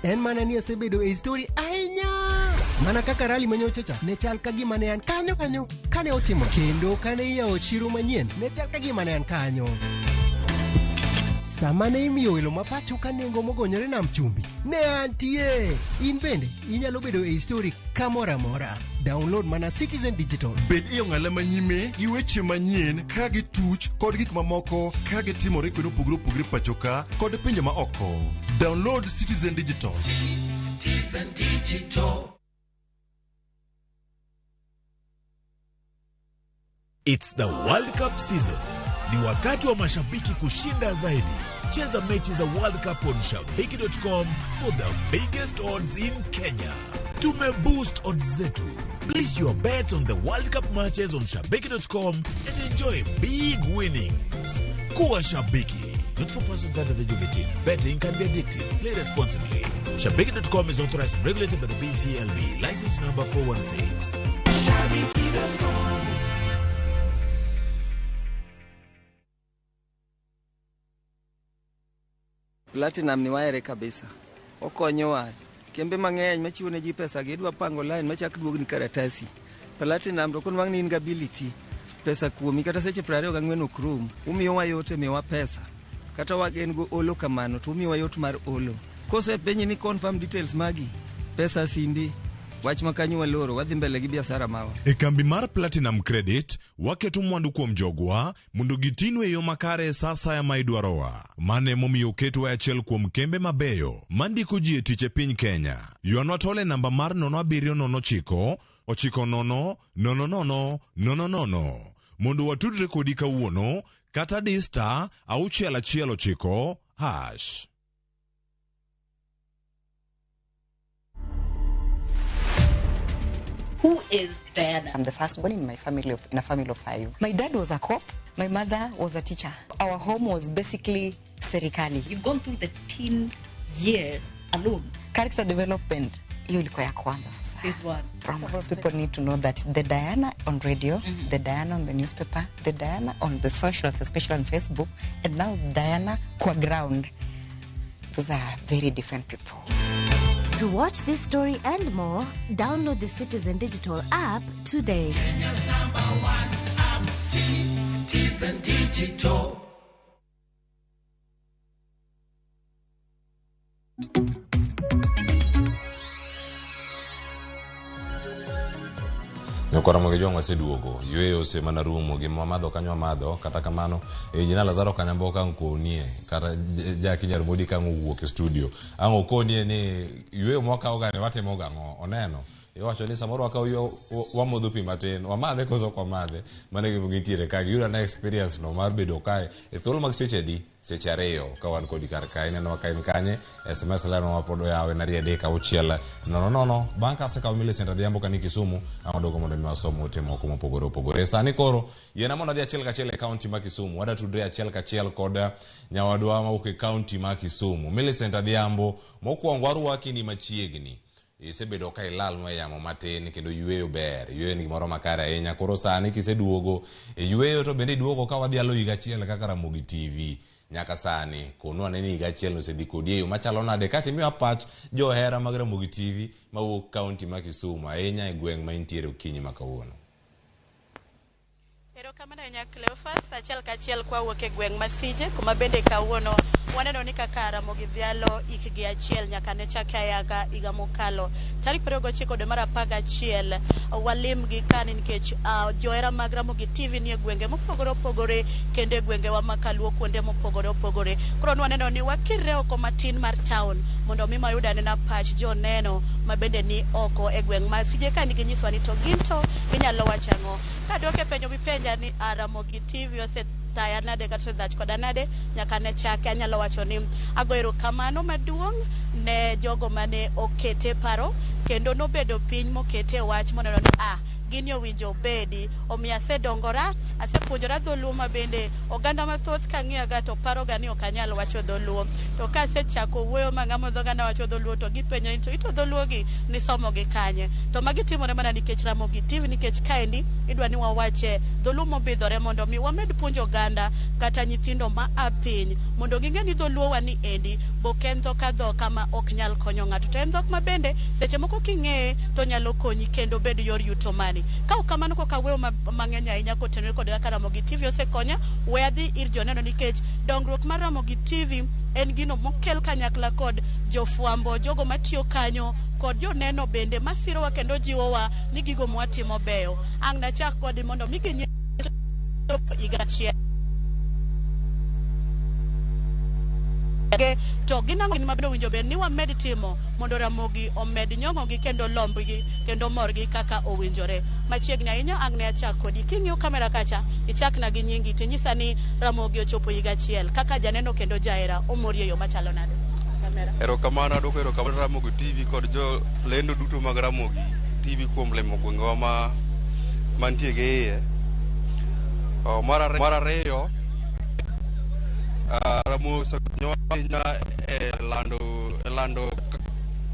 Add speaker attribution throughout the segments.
Speaker 1: En mana ni asebedo e story ahinya. Mana kaka rally manyocha cha ne chal ka gima ne an kanyo kanyo kane otimore. Kendo kane iyawo chiro manyien ne chal ka gima ne an kanyo. Sama ne imiyo welo ma pacho ka nengo mogonyore nam chumbi, ne antie. In bende inyalo bedo e story kamoro amora. Download mana Citizen Digital.
Speaker 2: Bed e ong'ala manyime gi weche manyien ka gituch kod gik mamoko ka gitimore kuonde mopogore opogore pacho ka kod pinje ma oko. Download Citizen Digital.
Speaker 3: Citizen Digital.
Speaker 4: It's the World Cup season. Ni wakati wa mashabiki kushinda zaidi. Cheza mechi za World Cup on shabiki.com for the biggest odds in Kenya. Tume boost odds zetu. Place your bets on the World Cup matches on shabiki.com and enjoy big winnings. Kuwa shabiki. Not for persons under the age of 18. Betting can be addictive. Play responsibly. Shabiki.com is authorized and regulated by the BCLB. License number 416.
Speaker 3: Shabiki.com.
Speaker 5: Platinum ni wahere kabisa. Okonyowa. Kembe mang'eny machiwo ne ji pesa gi idwa pango line machak duogni karatasi. Platinum to konwang' ni in gi ability pesa kuomi kata seche 24 ok rum. Umiyowa yot e miyowa pesa. Kata wagen go olo kamano to umiyowa yot mar olo. Kosepenji ni confirm details magi, pesa simbi, wach ma kanyo waloro, wadhi mbele gi biashara mawa.
Speaker 6: E kambi mar Platinum Credit, waketo mwandu kuom jogwa mondo gitinwa e yo makare e sa asaya ma idwarowa. Mano emomiyo oketwa e achiel kuom kembe mabeyo mandiko ji e tich e piny Kenya. Ywanwa tol e namba mar 0709 90 00 00 mondo watudre kodi kawuono kata di star 619 hash.
Speaker 7: Who is Diana?
Speaker 8: I'm the firstborn in my family of, in a family of five. My dad was a cop. My mother was a teacher. Our home was basically serikali.
Speaker 7: You've gone through the teen years alone.
Speaker 8: Character development hiyo ilikuwa ya kwanza sasa.
Speaker 7: This one.
Speaker 8: Romance. People need to know that the Diana on radio, the Diana on the newspaper, the Diana on the socials, especially on Facebook, and now Diana kwa ground. Those are very different people.
Speaker 9: To watch this story and more, download the Citizen Digital app today.
Speaker 3: Kenya's number one app, Citizen Digital.
Speaker 10: Nyokwara Ramogi Jwang' waseduogo, yueyo ose mana rumo, gima wamadho kanyo wamadho, kata kamano e jina Lazaro Kanyamboka ang' konie kata Jaki Nyarmodi ka ang' owuok e studio ang' okonie ni yueyo mwakawo ga ni watimo gang'o oneno iwacho ni samoro wakawo ywe wamodho pi matin wamadhe koso ok wamadhe mano e gima gintiere ka giyudo na experience no mar bedo kae e thuolo mag seche adi seche ariyo ka wan kodi kar ka inenowa ka in kanye sms line wa pod oyaw en 2 3 6 0 0 bang' ka asekawo Millicent Adhiambo ka ni Kisumu ang' oduogo mondo mi wasom ote moko mopogore opogore sani koro yiena mondo adhi achiel kachiel e kaunti ma Kisumu wadwa tudre achiel kachiel kod nyawadwa mawuok e kaunti ma Kisumu Millicent Adhiambo mokwongo arwaki ni machiegni isebedo ka ilalnwa e yamo matin kendo yueyo ber yueyo ni gimoro makare ahinya koro sani kiseduogo e yueyo to bende iduogo ka wadhialo higa achiel kaka Ramogi TV nyaka sani konwa ane ni higa achiel osedhi kodi e yo machalo nade kata imiwa pach johera mag Ramogi TV mawuok kaunti ma Kisumu ahinya e gweng' ma intiere okinyi ma kawuono.
Speaker 11: Erokamano ahinya Cleophas, achiel kachiel kwawuok e gweng' ma Sije kuma bende kawuono waneno ni kaka Ramogi Dhialo hikgi achiel nyaka ne chake ayanga higa mokalo tarik 29 dwe mar 11 walimgi kani nikech johera mag Ramogi TV nie gwenge mopogore opogore kendo e gwengewa ma kaluo kuonde mopogore opogore. Koro nwaneno ni wakirre oko matin mar town mondo mi wayud anena pach joneno ma bende ni oko e gweng' ma Sije ka ginyiswa ni to gin to ginyalo wacho ang'o. Kadwoko e penjo mipenja ni a Ramogi TV osetaya nade kata osedhach koda nade nyaka ne chake, anyalo wacho ni ago erokamano maduong' ne jogo mane okete paro kendo nobedo piny mokete wach moneno ni a Gini owinjo obedi. Omiyo asedongora, asepuonjora dholuo ma bende oganda mathoth kang'iyaga to paroga ni ok anyal wacho dholuo. To kasechako wuoyo ma ng'ama dhoga nawacho dholuo to gipenjo ni to ito dholuo gi nisomo gi kanye. To magi timore mana nikech Ramogi TV, nikech kaendi idwa ni wawache dholuo mobidhore mondo mi wamed puonjo oganda kata nyithindo ma a piny mondo ging'e ni dholuo wa ni endi bok en dhok adhoka ma ok nyal konyo ng'ato, to en dhok ma bende seche moko king'eye to nyalo konyi kendo bed yor yuto mani. Ka ok kamano koka wuoyo mang'eny ahinya kotenore kod kaka Ramogi TV osekonya, we adhi ir joneno nikech dongruok mar Ramogi TV en gino mokel kanyakla kod jofwambo, jogo matiyo kanyo kod joneno bende masirowa kendo jiwowa ni gigo mwatimo beyo. Ang' nachak kodi mondo mi ginyis higa achiel to gin ang'o ma bende owinjo bed ni wamed timo mondo Ramogi omed nyong'ogi kendo lombgi kendo morgi kaka owinjore. Machiegni ahinya ang' ne achak kodi. King'iyo kamera kacha, ichakna gi nyingi tinyisa ni Ramogi ochopo higa achiel. Kaka janeno kendo jahera, omori e yo machalo nade? Kamera.
Speaker 12: Erokamano, adwoko erokamano Ramogi TV kod jo lendo duto mag Ramogi TV kuom limo gwengewa ma mantie gi iye. Mar ariyo, Ramogi osekonyowa ahinya e lando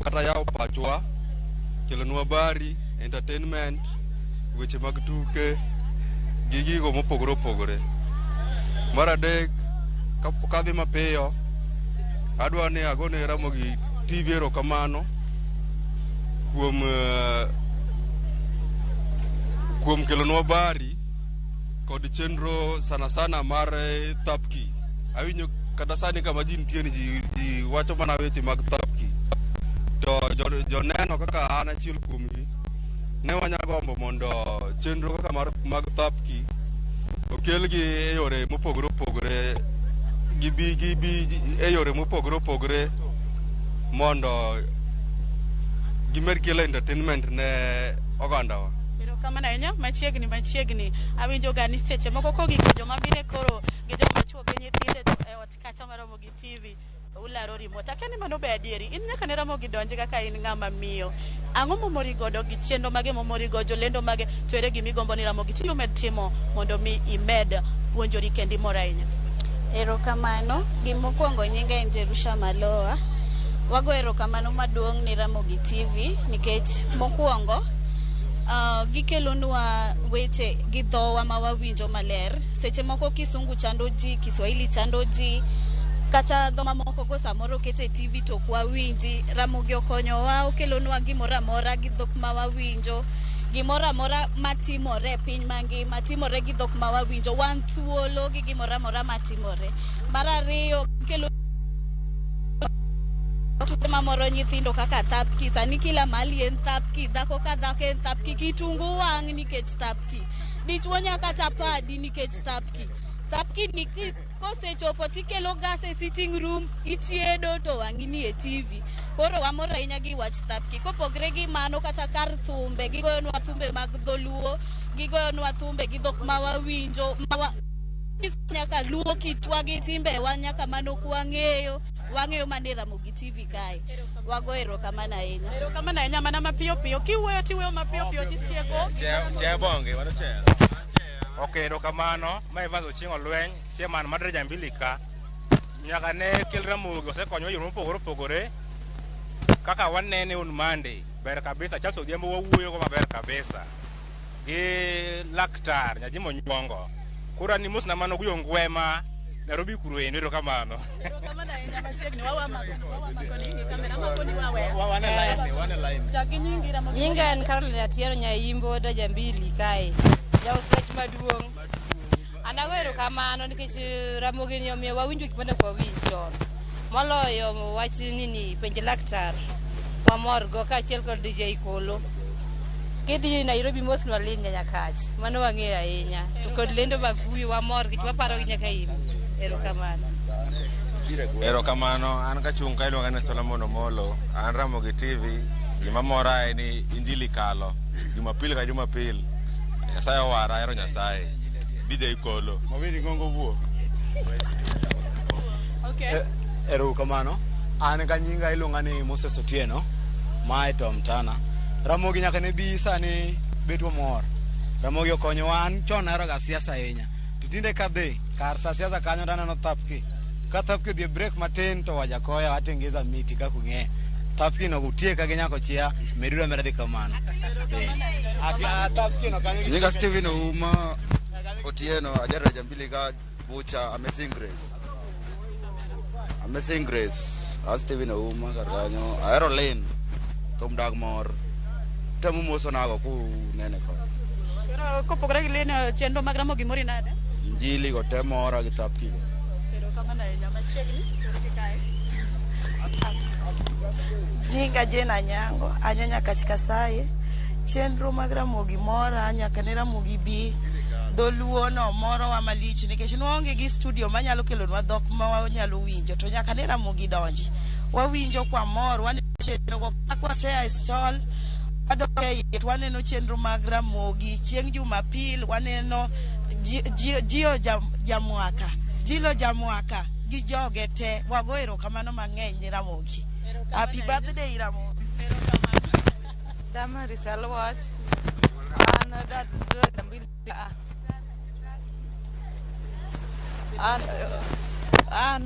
Speaker 12: kata yawo pachwa, kelonwa habari, entertainment, weche mag tuke gi gigo mopogore opogore. Mar adek, kapok adhi mapiyo, adwa ni agone Ramogi TV erokamano kuom kelonwa habari kod chenro sana sana mar Thapki. Awinjo kata sani kama ji nitie ni ji wacho mana weche mag Thapki. To joneno kaka an achiel kuomgi, ne wanyagombo mondo chenro kaka mag Thapki okelgi e yore mopogore opogore, gibi e yore mopogore opogore mondo gimed kelo entertainment ne ogandawa.
Speaker 11: Erokamano ahinya. Machiegni awinjo ga ni seche moko kogik joma mine koro gi joma chuo gi nyithinde to e ot kacha mar Ramogi TV ularo remote. Akia ni mano be adieri. In nyaka ne Ramogi donji kaka in ng'ama miyo. Ang'o momori godo gi chenro mage momori go, jolendo mage, to ere gimigombo ni Ramogi TV omed timo mondo mi imed puonjori kendo imor ahinya?
Speaker 13: Erokamano. Gimokwongo nyinga en Jerusha Malowa. Wago erokamano maduong' ne Ramogi TV nikech mokwongo gikelonwa weche gi dhowa ma wawinjo maler. Seche moko Kisungu chando ji, Kiswahili chando ji, kata dho mamoko go samoro kete TV to ok wawinji. Ramogi okonyowa, okelonwa gimoro amora gi dhok ma wawinjo. Gimoro amora matimore e piny mangima timore gi dhok ma wawinjo. Wan thuolo gi gimoro amora matimore. Mar ariyo, kelo tuke mamoro nyithindo kaka Thapki. Sani kila mahali en Thapki, dhako ka dhako en Thapki, kitungu wang' nikech Thapki, dichuo nyaka chapadi nikech Thapki. Thapki ni kosechopo tikelo gas e sitting room, ichiedo to wang'i ni e TV. Koro wamor ahinya gi wach Thapki. Kopogre gi mano, kata kar thumbe, gigoyonwa thumbe mag dholuo, gigoyonwa thumbe gi dhok ma wawinjo, nyaka luo kitwa gi timbewa nyaka mano kwang'eyo, wang'eyo mana e Ramogi TV kae. Wago erokamano ahinya.
Speaker 11: Erokamano ahinya. Mana mapiyo piyo. Kiwuoyo tiwuoyo mapiyo piyo titieko.
Speaker 14: Chebonge, mano che. Ok, erokamano. Ma Evans Ochieng' Olweny, chairman mar Daraja Mbili ka. Nyaka ne kel Ramogi osekonyo e yore mopogore opogore. Kaka wanene on Monday, ber kabisa. Charles Odhiambo wawuoyo go maber kabisa. Gi laktar Nyajimo Nyuongo. Koro an mos na mano guyo ngwema Nairobi kuro endo, erokamano.
Speaker 11: Erokamano ahinya. Machiegni wawa mako ni kamera mako ni wawe.
Speaker 14: Wane line.
Speaker 11: Chak gi nyingi Ramogi.
Speaker 15: Nyinga en Caroline Atieno Nyaimbo Daraja Mbili kae. Jaus rech maduong'. An ago erokamano nikech Ramogi ni omiyo wawinjo gik mane ok wawinj chon. Moloyo wach nini penj laktar wamor go kaachiel kod DJ Kolo. Kidhi Nairobi mos nwaling Nyakach. Mano wang'eyo ahinya. To kod lendo mag kuyo wamor nikech waparo gi nyaka in. Erokamano.
Speaker 14: Erokamano, an kachung' ka iluonga ni Solomon Omolo, an Ramogi TV, gima mora en ni injili kalo, Jumapil ka Jumapil, Nyasaye owara, ahero Nyasaye. DJ Kolo.
Speaker 16: Mawini ngongo wuo.
Speaker 11: Okay.
Speaker 16: Erokamano. An ka nyinga iluonga ni Moses Otieno, mae Tom Tana. Ramogi nyaka ne bi sani bet wamor. Ramogi okonyowa, an chon aheroga siasa ahinya. To tinde kadhi kar sa siasa kanyo to aneno Thapki. Ka Thapki odhi e break matin to Wajakoya watengeza miti kaka ung'eyo. Thapki no utieka gi Nyakochia, meduru ameda dhi kamano. Thapki no kanyo.
Speaker 17: Nyinga Steven Ouma Otieno, aja daraja mbili ka Bucha, Amazing Grace. Amazing Grace. An Steven Ouma kar kanyo. Ahero Lin. Thum dag mor. Temo mosonago kunene kod.
Speaker 11: Koro kopogore gi leno chenro mag Ramogi mori nade?
Speaker 17: Injili go te mora gi Thapki go.
Speaker 11: Erokamano ahinya machiegni koro gi kae.
Speaker 18: Nyinga Jane Anyango, anya Nyakach Kasaye. Chenro mag Ramogi mora nyaka ne Ramogi bi. Dholuo no morowa malich nikech nwaonge gi studio manyalo kelonwa dhok ma wanyalo winjo to nyaka ne Ramogi donji. Wawinjo kwamor, waneno chenro go kaka wasea e stall, wadok e iye to waneno chenro mag Ramogi. Chieng' Jumapil waneno Jio Jamwaka, Jilo Jamwaka gi joge te. Wago erokamano mang'eny ne Ramogi. Happy birthday Ramogi.
Speaker 19: Damaris Aluoch, an daraja mbili A. An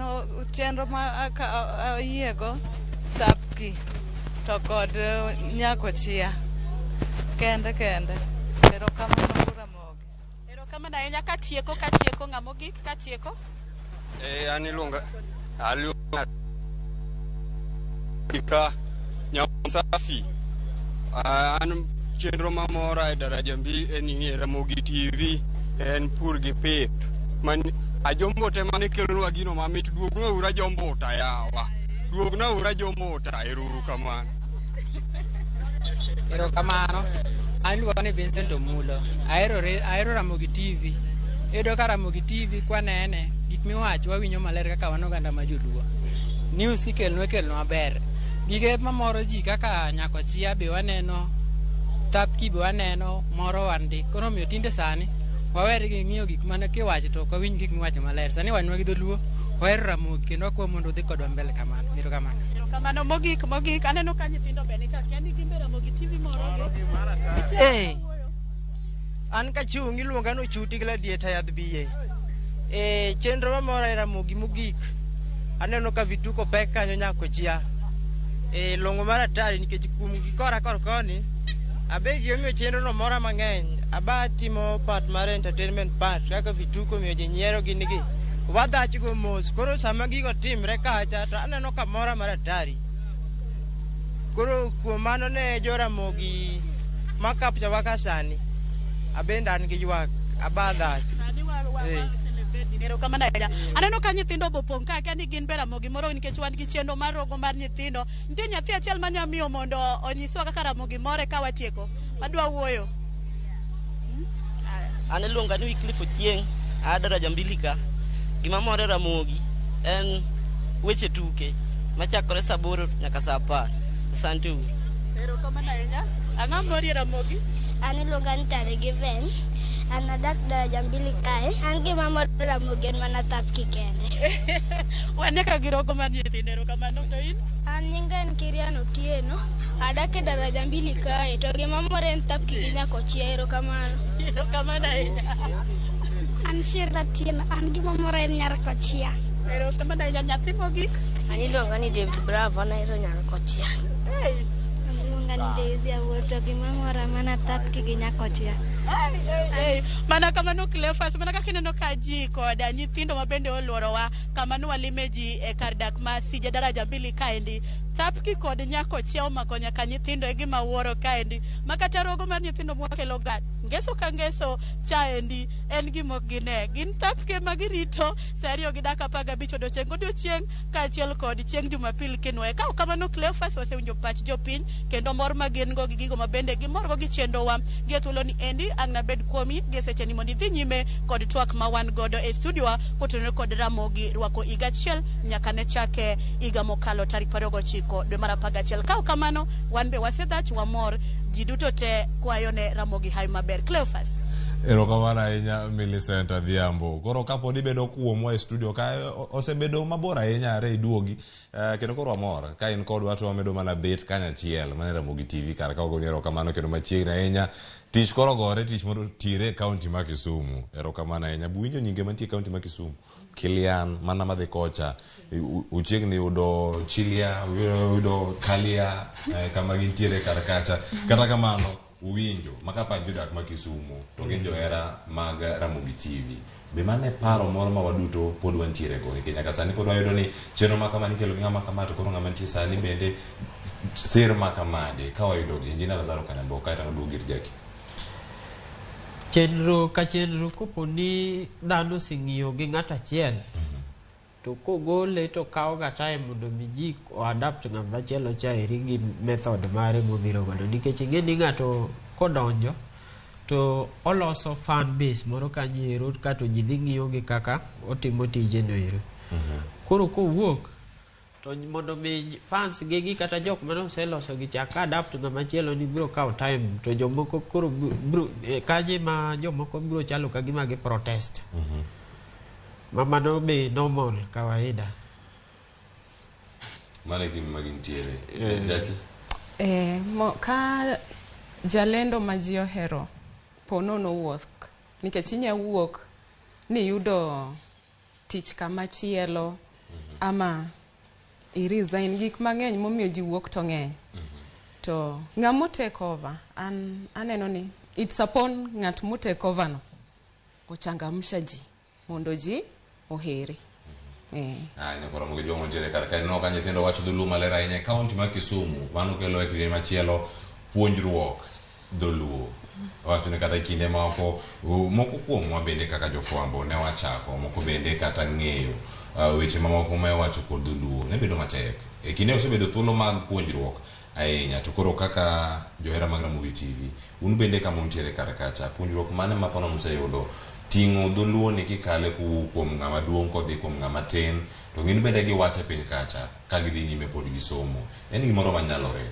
Speaker 19: chenro ma ayiego Thapki to kod Nyakochia kende kende. Erokamano Ramogi.
Speaker 11: Erokamano ahinya katieko ng'ama ogik katieko.
Speaker 12: An iluonga ka Nyasafi. An chenro mamora e daraja mbili en ni Ramogi TV en pur gi pith. Man Ajombo te mane kelonwa gino mamit, duognwa uru Ajombota yawa. Duogna uru Ajombota, ero kamano.
Speaker 20: Erokamano. An iluonga ni Vincent Omulo. Ahero Ramogi TV. Iyudo ka Ramogi TV kwanene, gik miwacho wawinjo maler kaka wan oganda ma joluo. News ikelonwa ikelonwa maber. Gige mamoro ji kaka Nyakochia be waneno, Thapki be waneno, moro wan ndi. Koro omiyo tinde sani wawere gi ng'iyo gik mane kiwacho to ok wawinj gik miwacho maler. Sani wanwa gi dholuo, wahero Ramogi kendo wakwayo mondo udhi kodwa mbele kamano. Erokamano.
Speaker 11: Erokamano mogik aneno ka nyithindo be ni ka kia ni gin be Ramogi TV moro gi.
Speaker 21: An kachung' iluonga ni Ochuti Gladiator yadh biye. Chenro mamora e Ramogi mogik. Aneno ka vituko pek kanyo Nyakochia. Long'o mar atari nikech kuom gi kora kor koni abe gimomiyo chenro no mora mang'eny. Aba timo part mar entertainment part kaka vituko miyo ji nyiero gin gi. Wadhach go mos. Koro sama gigo timre kacha to aneno ka mora mar atari. Koro kuom mano ne jo Ramogi ma capture wa ka sani. Abende an gi ywak aba dhach.
Speaker 11: Sani wa celebrate ni erokamano ahinya. Aneno ka nyithindo bopong' ka kia ni gin be Ramogi moro nikech wan gi chenro mar rogo mar nyithindo. Nitie nyathi achiel manya miyo mondo onyiswa kaka Ramogi more ka watieko. Adwa wuoyo.
Speaker 22: An iluonga ni Wycliffe Ochieng', aa daraja mbili ka. Gima mora e Ramogi en weche tuke machakore saa 8 nyaka saa 10. Asante uru.
Speaker 11: Erokamano ahinya. Ang'o mori e Ramogi?
Speaker 23: An iluonga ni Tari Given. An adak daraja mbili kae. An gima mora e Ramogi en mana Thapki kende.
Speaker 11: Wan nyaka gi rogo mar nyithindo. Erokamano to in?
Speaker 23: An nyinga en Kirian Otieno. Adak e daraja mbili kae. To gima mora en Thapki gi Nyakochia. Erokamano.
Speaker 11: Erokamano ahinya.
Speaker 23: An Shirla Tieno. An gima mora en Nyarkochia.
Speaker 11: Erokamano ahinya. Nyathi mogik?
Speaker 24: An iluonga ni David Bravo. An ahero Nyarkochia.
Speaker 23: An iluonga ni Daisy Awuor. To gima mora mana Thapki gi Nyakochia.
Speaker 11: Mana kamano Cleophas, mana kaka ineno ka ji kod nyithindo mabende oluorowa kama ne walime ji e kar dak ma Sija daraja mbili kaendi. Thapki kod Nyakochia omako nyaka nyithindo e gima wuoro kaendi. Ma kata rogo mar nyithindo mwakelo ga ngeso ka ngeso chaendi en gima ok gine. Gin Thapki ema girito saa 2:15 odiochieng' godiochieng' kaachiel kod chieng' Jumapil kinwaye. Ka ok kamano Cleophas, wasewinjo pach jopiny kendo mor ma gin go gi gigo mabende gimorgo gi chenrowa gi e thuolo ni endi ang' nabed kuomi gi e seche ni mondo idhi nyime kod twak ma wan godo e studio wa kotenore kod Ramogi rwako higa achiel nyaka ne chake higa mokalo tarik 29 dwe mar 11. Ka ok kamano wan be wasedhach wamor ji duto te kwayo ne Ramogi hawi maber. Cleophas.
Speaker 10: Erokamano ahinya Millicent Adhiambo. Koro kapod ibedo kuomwa e studio ka osebedo mabor ahinya are iduogi. Kendo koro wamor ka in kodwa to wamedo mana bet kanyachiel mana e Ramogi TV kar ka wagoni erokamano kendo machiegni ahinya. Tich koro gore tich mondo tire e kaunti ma Kisumu. Erokamano ahinya. Buwinjo nyinge mantie e kaunti ma Kisumu. Kilian mana madhi kocha uchiegni yudo Chilia, yudo Kalia kama gintiere kar kacha. Kata kamano uwinjo maka pa jodak ma Kisumu to gin johera mag Ramogi TV. Be mano e paro moro ma waduto pod wantiere go nikech nyaka sani pod wayudo ni chenro ma kama nikelo gi ng'ama kama to koro ng'ama nitie sani bende sir ma kamade ka wayudo gi Engineer Lazaro Kanyambo kae to waduogo ir Jackie.
Speaker 1: Chenro ka chenro kopo ni dhano oseng'iyo gi ng'ato achiel to kogole to kawo ga time mondo mi ji o adapt ng'ama chielo cha eri gi method mare mobiro godo nikech ing'e ni ng'ato kodonjo to oloso fan base moro kanyo ero kato ji dhi ng'iyo gi kaka otimo tije no ero. Koro kowuok to mondo mi fans gi gi kata jok mane oseloso gi chak adapt ng'ama chielo ni biro kawo time to jomoko koro biro kanye ma jomoko biro chalo ka gima gi protest. Ma mano be normal kawaida.
Speaker 10: Mano e gima gintiere. Jackie?
Speaker 2: Ka jalendo ma ji ohero po nono wuok nikech inya wuok ni yudo tich kama chielo ama i resign gik mang'eny momiyo ji wuok to ng'eny. To ng'ama take over an aneno ni it's upon ng'at mo take over no ochangamsha ji mondo ji ohere.
Speaker 10: Aya, koro Ramogi Jwang' nitiere kar kae. Ineno ka nyithindo wacho dholuo maler ahinya e kaunti ma Kisumu. Mano kelo e kinde machielo puonjruok dholuo. Wacho ni kata e kinde moko, moko kuomwa bende kaka jofwambo ne wachako, moko bende kata ng'eyo weche mamoko ma iwacho kod dholuo ne bedo matek. E kinde osebedo thuolo mag puonjruok ahinya. To koro kaka johera mag Ramogi TV, un bende kama untiere kar kacha, puonjruok mane ma kono museyudo ting'o dholuo ni kikale kowuok kuom ng'ama duong' kodhi kuom ng'ama tin to gin bende giwacho e piny kacha ka gidhi nyime pod gisomo. En gimoro manyalore.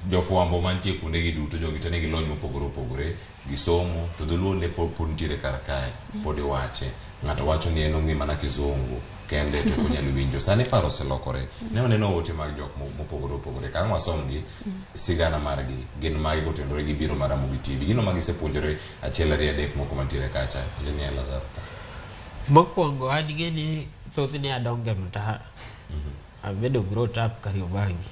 Speaker 10: Jofwambo mantie kuonde gi duto jogi te nigi lony mopogore opogore, gisomo to dholuo ne pod nitiere kar kae, pod iwache. Ng'ato wacho ni en ong'e mana kizungu kende to ok onyal winjo. Sani paro oselokore. Ne waneno ote mag jok mopogore opogore. Ka ang' wasomgi, sigana margi gin mage kotenore gi biro mar Ramogi TV. Gino ma gisepuonjore achiel ariyo adek moko mantiere kacha. Engineer Lazaro.
Speaker 1: Mokwongo an ing'e ni thothne adongo e mtaa. Abedo brought up Kariobangi.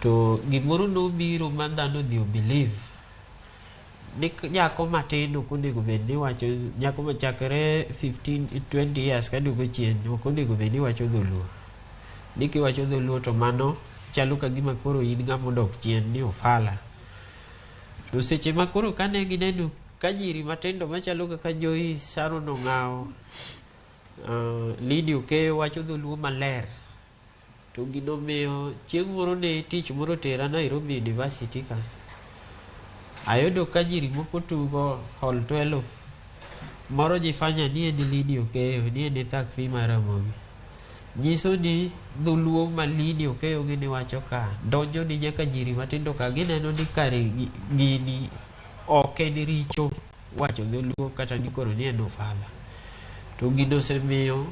Speaker 1: To gimoro nobiro ma dhano odhi o believe ni nyako matin ok onego bed ni wacho nyako machakre 15 20 years kaduogo chien ok onego bed ni wacho dholuo. Ni kiwacho dholuo to mano chalo ka gima koro in ng'ama odok chien ni ofala. To seche ma koro kane gineno ka nyiri matindo machalo kaka Joyce, Sharon Ong'awo, Lydia Okeyo wacho dholuo maler. To gino miyo chieng' moro ne tich moro tera Nairobi University ka. Ayudo ka nyiri moko tugo hall 12. Moro jifanya ni en Lydia Okeyo, ni en e thakfi mar Ramogi. Nyiso ni dholuo ma Lydia Okeyo gini wacho ka donjo ni nyaka nyiri matindo ka gineno ni kare gini ok en richo wacho dholuo kata ni koro ni en ofala. To gino osemiyo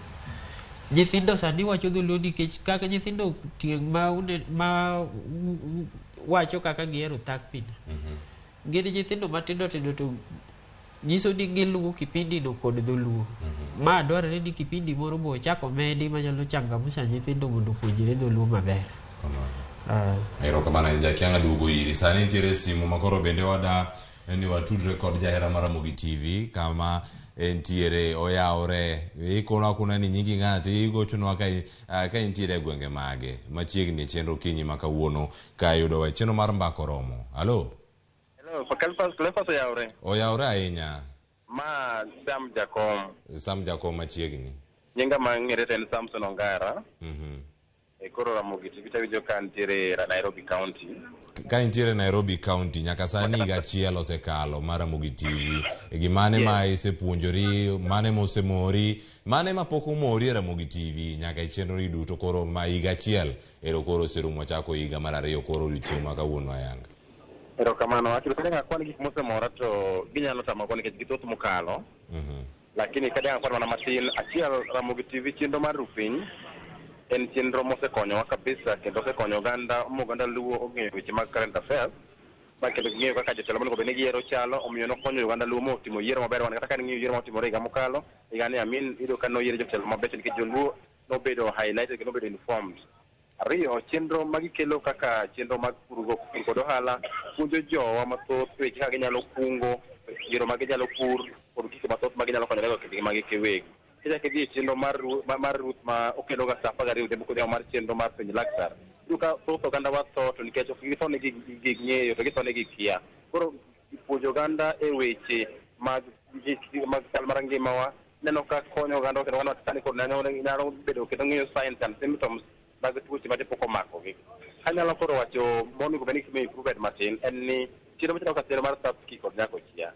Speaker 1: nyithindo sani wacho dholuo nikech kaka nyithindo tieng' ma wacho kaka gihero thakpin. Gin nyithindo matindo tindo to nyiso ni giluwo kipindi no kod dholuo. Ma dwarore ni kipindi moro bo ochak omedi manyalo changamsha nyithindo mondo opuonjre dholuo maber.
Speaker 10: Erokamano ahinya Jackie, ang' aduogo iri. Sani nitiere simu ma koro bende wada ni watudre kod jahera mar Ramogi TV kama entiere oyawre. Ikono akona ni nyingi ng'ato, igochonwa ka intiere e gwenge mage machiegni e chenro kinyi ma kawuono ka yudowa e chenro mar Mbaka Oromo. Halo?
Speaker 4: Hello, Cleophas oyawre.
Speaker 10: Oyawre ahinya.
Speaker 4: Ma Sam Jakom.
Speaker 10: Sam Jakom machiegni.
Speaker 4: Nyinga ma ng'ere to en Samson Ongara. E koro Ramogi TV tawinjo ka nitiere Nairobi County.
Speaker 10: Ka intiere Nairobi County, nyaka sani higa achiel osekalo mar Ramogi TV. Gimane ma isepuonjori, mane mosemori, mane ma pok omori e Ramogi TV nyaka e chenro ni duto koro ma higa achiel ero koro oserumo wachako higa mar ariyo koro odiochieng' ma kawuono ayanga.
Speaker 4: Erokamano. Akilo kadang akwan gik mosemora to ginyalo tama kwa nikech githoth mokalo. Lakini kadang akwan mana matin, achiel Ramogi TV chenro mar Rupiny en chenro mosekonyowa kabisa kendo osekonyo oganda mo oganda luo ong'eyo weche mag current affairs ma kendo ging'eyo kaka jotelo monego bed ni giyiero chalo omiyo nokonyo oganda luo motimo yiero maber wan kata ka ng'iyo yiero motimore higa mokalo higa ni amin iyudo ka noyier jotelo mabecho nikech joluo nobedo highlighted kendo nobedo informed. Ariyo, chenro magikelo kaka chenro mag purgo pur kod ohala puonjo jowa mathoth weche kaka ginyalo kungo, yore ma ginyalo pur kod gik mathoth ma ginyalo konyorego e kindgi magi giwegi. Kichako idhi e chenro mar Ruth ma okelo ga sa 12 odhiambo kodhiambo mar chenro mar penj laktar. Iyudo ka thoth oganda wa tho to nikech ok githo ni ging'eyo to githo ni gikia. Koro puonjo oganda e weche mag mag chal mar ngimawa neno ka konyo oganda kendo oganda sani kod nyalo bedo kendo ng'eyo signs and symptoms mag tuoche ma pok omakogi. Anyalo koro wacho monego bed ni itimo improvement matin en ni chenro machalo kaka chenro mar Thapki kod Nyakochia.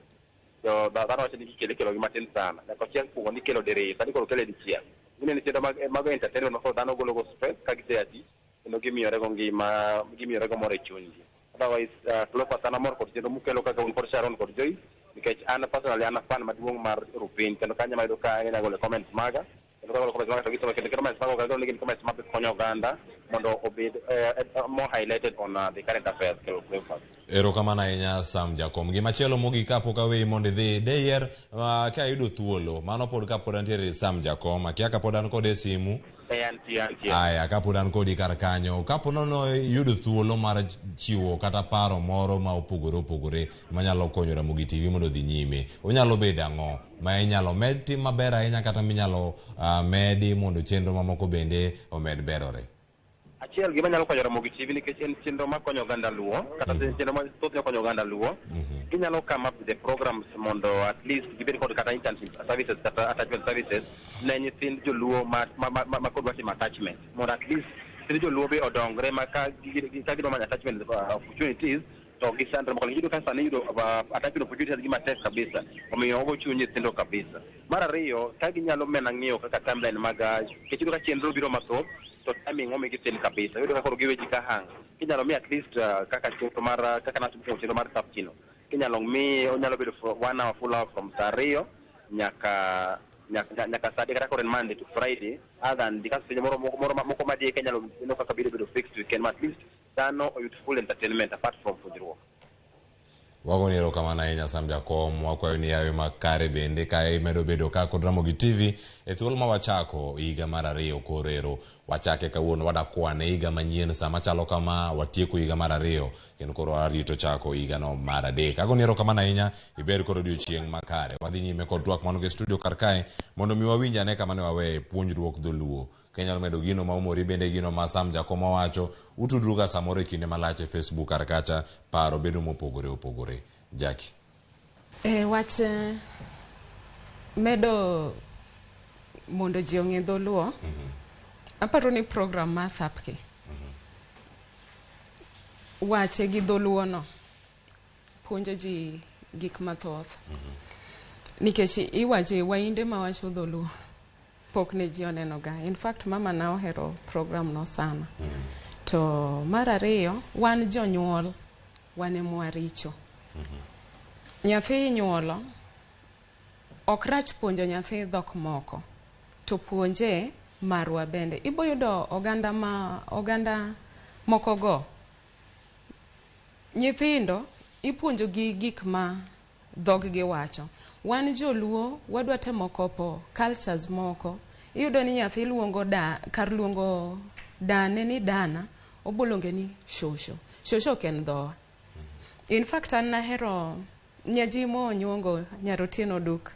Speaker 4: Jo dhano wacho ni gikelo ikelo gi matin sana. Nyakochia kuongo nikelo diriyo, sani koro okele dichiel. Ineno chenro mag entertainment ma koro dhano golo go stress ka gisea tich kendo gimiyore go ngima, gimiyore go mor e chunygi. Otherwise, Cleophas an amor kod chenro mukelo kaka un kod Sharon kod Joyce nikech an personally an a fan maduong' mar Rupiny kendo kanyo mayudo ka anyalo golo comments maga kendo kagolo comments maga to gisomo kendo comments maga gagolo ni gin comments makonyo oganda mondo obed more highlighted on the current affairs. Cleophas.
Speaker 10: Erokamano ahinya Sam Jakom. Gimachielo mogik kapok aweyi mondo idhi, deyier ka ayudo thuolo, mano pod kapod antiere Sam Jakom, akia kapod an kode e simu.
Speaker 4: Antie, antie.
Speaker 10: Aya, kapod an kodi kar kanyo, kapo nono iyudo thuolo mar chiwo kata paro moro ma opogore opogore manyalo konyo Ramogi TV mondo odhi nyime, onyalo bedo ang'o ma inyalo med tim maber ahinya kata minyalo medi mondo chenro mamoko bende omed berore?
Speaker 4: Achiel gima nyalo konyo Ramogi TV nikech en chenro makonyo oganda luo kata chenro ma thothne konyo oganda luo ginyalo come up with the programs mondo at least gibed kod kata internship services kata attachment services ne nyithind joluo ma kod watimo attachment mondo at least nyithind joluo be odongre ma ka gidwa manyo attachment opportunities to gisandre moko. Iyudo ka sani yudo attachment opportunities gima tek kabisa, omiyo ogo chuny nyithindo kabisa. Mar ariyo, ka ginyalo mena ng'iyo kaka timeline mag nikech iyudo ka chenro biro mathoth to timing omigi tin kabisa. Iyudo ka koro giwe ji ka hang. Kinyalo mi at least kaka chenro mar kaka natimo chenro mar Thapki no. Kinyalo mi onyalo bedo for 1 hour full hour from saa 2 nyaka saa 3 kata koro en Monday to Friday other than because seche moro moko madieke nyalo neno kaka biro bedo fixed weekend, at least dhano oyud full entertainment apart from puonjruok.
Speaker 10: Wagoni erokamano ahinya Sam Jakom, wakwayo ni yawe makare bende ka imedo bedo ka kod Ramogi TV e thuolo ma wachako higa mar 2 koro ero wachake kawuono wadakwane higa manyien sama chalo kama watieko higa mar 2 kendo koro warito chako higa no mar 3. Agoni erokamano ahinya, ibed kod odiochieng' makare. Wadhi nyime kod twak mano e studio kar kae mondo mi wawinj ane kama ne waweye puonjruok dholuo. Kinyalo medo gino ma umori bende gino ma Sam Jakom owacho, utudru ga samoro e kinde malach e Facebook kar kacha, paro bedo mopogore opogore. Jackie.
Speaker 2: Wach medo mondo ji ong'e dholuo, aparo ni program mar Thapki wache gi dholuo no puonjo ji gik mathoth. Nikech iwache wainde mawacho dholuo pok ne ji oneno ga. In fact, mama na ohero program no sana. To mar ariyo, wan jonyuol, wan ema waricho. Nyathi inyuolo, ok rach puonjo nyathi dhok moko, to puonje marwa bende. Ibo yudo oganda moko go, nyithindo ipuonjo gi gik ma dhog gi wacho. Wan joluo wadwa temo kopo cultures moko. Iyudo ni nyathi luongo da, kar luongo dane ni dana, oboluonge ni shosho. Shosho ok en dhowa. In fact, an nahero Nyajimo Onyuongo Nyarotieno Duk.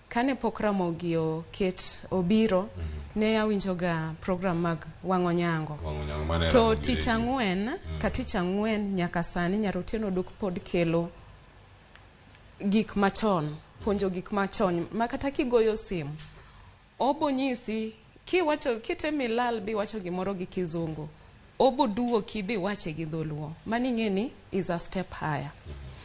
Speaker 2: Kane pok Ramogi oket obiro, ne awinjoga program mag Wang'o Nyango. To tich ang'wen, ka tich ang'wen nyaka sani Nyarotieno Duk pod kelo gik machon, puonjo gik machon ma kata kigoyo simu obo nyisi kiwacho kitemo ilal biwacho gimoro gi kizungu, obo duoki biwache gi dholuo. Mano ing'e ni is a step higher.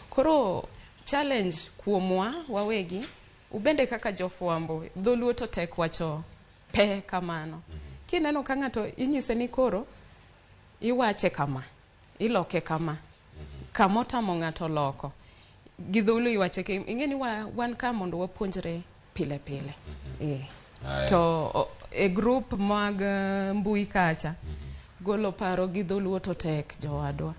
Speaker 2: Koro challenge kuomwa wawegi, ubende kaka jofwambo, dholuo to tek wacho te kamano. Kineno ka ng'ato inyise ni koro iwache kama, iloke kama. Kamotamo ng'ato loko. Gi dholuo iwache ke ing'e ni wan ka mondo wapuonjre pile pile.
Speaker 10: Aya.
Speaker 2: To e group mag mbui kacha, golo paro gi dholuo to tek jowadwa.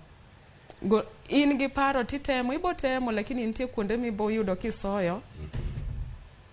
Speaker 2: In gi paro titemo, ibo temo, lakini nitie kuonde mibo yudo kisoyo.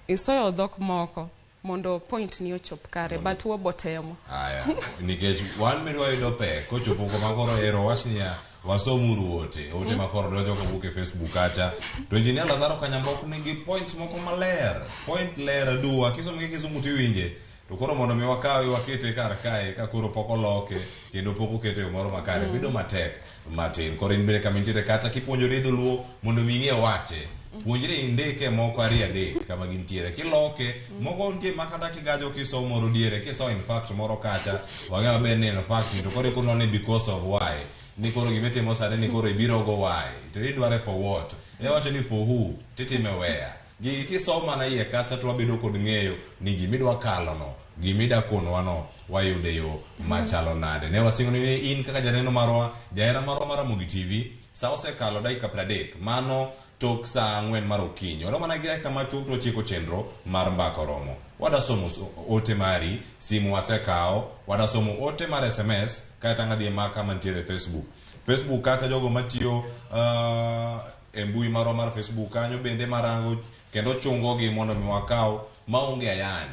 Speaker 2: Isoyo dhok moko mondo point ni ochop kare, but wabo temo.
Speaker 10: Aya, nikech wan midwa yudo pek kochopo kama koro ero wach niya wasomuru ote ote ma koro donjo kowuok e Facebook kacha to Engineer Lazaro Kanyambok nigi points moko maler point ler aduwa kisomo gi kisungu tiwinje to koro mondo mi wakawe wakete kar kae ka koro pok oloke kendo pok okete e yo moro makare bedo matek matin. Koro in bende kama intiere kacha kipuonjori dholuo mondo mi ing'e wache puonjri indike moko ariyo adek kama gintiere kiloke moko nitie ma kata kigajo kisomo moro diere kisomo in fact moro kacha wang'e maber ni in fact ni to koro ikono ni because of why ni koro gimitimo sani ni koro ibiro go why to idware for what iwacho ni for who titime where gigi kisomo mana iye kacha to wabedo kod ng'eyo ni gimidwa kalono gimida konwano wayude yo machalo nade. Ne wasingo ni in kaka janeno marwa jahera marwa mar Ramogi TV sa osekalo dakika 30 mano tok saa 4 mar okinyi. Wadwa mana gi dakika machuok to watieko chenro mar mbaka oromo. Wadasomo ote mari, simu wasekawo, wadasomo ote mar SMS kaeto ang' adhi e maka mantiere e Facebook. Facebook kata jogo matiyo e mbui marwa mar Facebook kanyo bende marango kendo chungogi mondo mi wakaw maonge ayany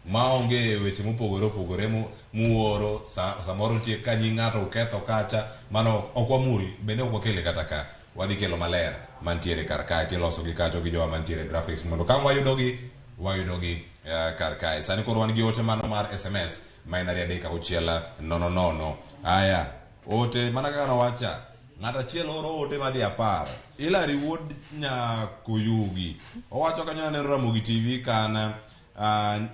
Speaker 10: maonge weche mopogore opogore muoro samoro nitie ka nying ng'ato uketho kacha mano ok wamul bende ok wakele kata ka wadhi kelo maler mantiere kar kae kiloso gi kacho gi jowa mantiere graphics mondo ka wayudogi wayudogi kar kae. Sani koro wan gi ote mano mar SMS ma en 2 3 6 0 0. Aya, ote mana kaka nawacha ng'ato achiel oro ote madhi 10. Hilary wuod Nyakuyugi owacho kanyo aneno Ramogi TV kana